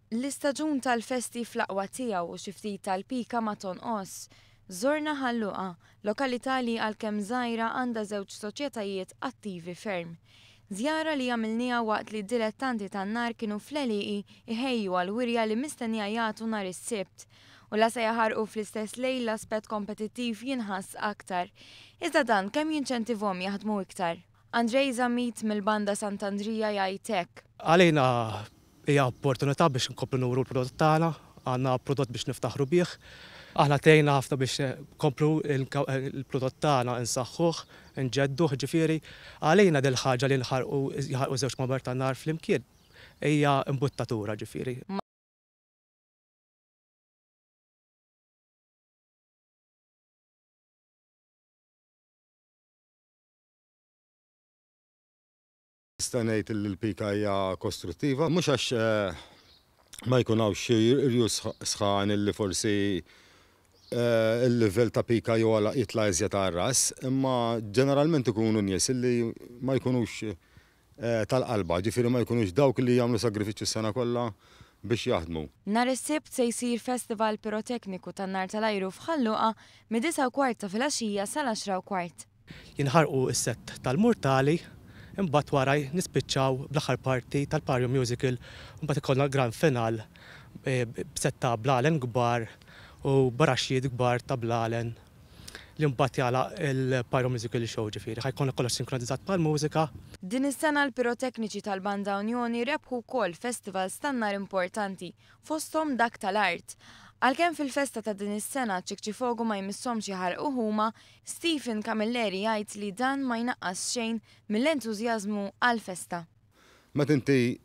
L-istaġun tal-festi fl-aqwa tiegħu u xi ftit tal-pika ma tonqosx. Żorna Ħal Luqa, lokalità li għalkemm żgħira għandha żewġ soċjetajiet attivi ferm. Żjara li għamilniha waqt li d-dilettanti tan-nar kienu fl-għelieqi jħejju għall-wirja li mistennija jagħtu nhar is-Sibt. U la se jaħarqu fl-istess lejl l-aspett kompetittiv jinħass aktar. Iżda dan kemm jinċentivhom jaħdmu iktar? Andrei Zammit mill-Banda Sant'Andrija jgħid hekk. Għalina hija opportunità biex nkomplu nuru l-prodott tagħna, għandna prodott biex niftaħru bih. Aħna tgħinna ħafna biex nkomplu l-prodott tagħna nsaħħuh, nġedduh, ġifieri għalina dil-ħaġa li nħarqu jaħarqu żewġ kmamar tan-nar flimkien hija imbuttatura ġifieri. Nista' ngħid li l-pika hija kostruttiva, mhux għax ma jkun hawnx xi rjus sħan illi forsi l-livell ta' pika jogħla jitla' iżjed għar-ras, imma ġeneralment ikunu nies illi ma jkunux tal-qalba, ġifieri ma jkunux dawk li jagħmlu sagrifiċċju s-sena kollha biex jaħdmu. Nhar is-Sibt se jsir festival pirotekniku tan-nar tal-ajru f'Ħal Luqa mid-disgħa u kwart ta' filgħaxija sal-għaxra u kwart. Jinħarqu s-sett tal-murtali, imbagħad wara nispiċċaw bl-aħħar parti tal-Pario Musical u mbagħad ikollna l-grand final b'sett ta' blalen kbar u baraxxijiet kbar ta' blalen li mbagħad jagħlaq il-Pyro Musical Show ġifieri ħa jkollna kollox sinkronizzat mal-mużika. Din is-sena l-pirotekniċi tal-Banda Unjoni rebħu wkoll festivals tan-nar importanti fosthom dak tal-art. Għalkemm fil-festa ta' din is-sena ċ-Ċikċifogu ma jmisshomx jaħarquh huma, Stephen Camilleri jgħid li dan ma jnaqqas xejn mill-entużjażmu għall-festa. Meta inti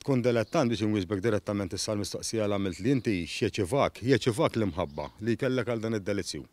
tkun dilettant, biex inwieġbek direttament issa għall-mistoqsija li għamiltli inti, x'jeċivak? Jeċivak l-imħabba li jkellek għal dan id-delizzju.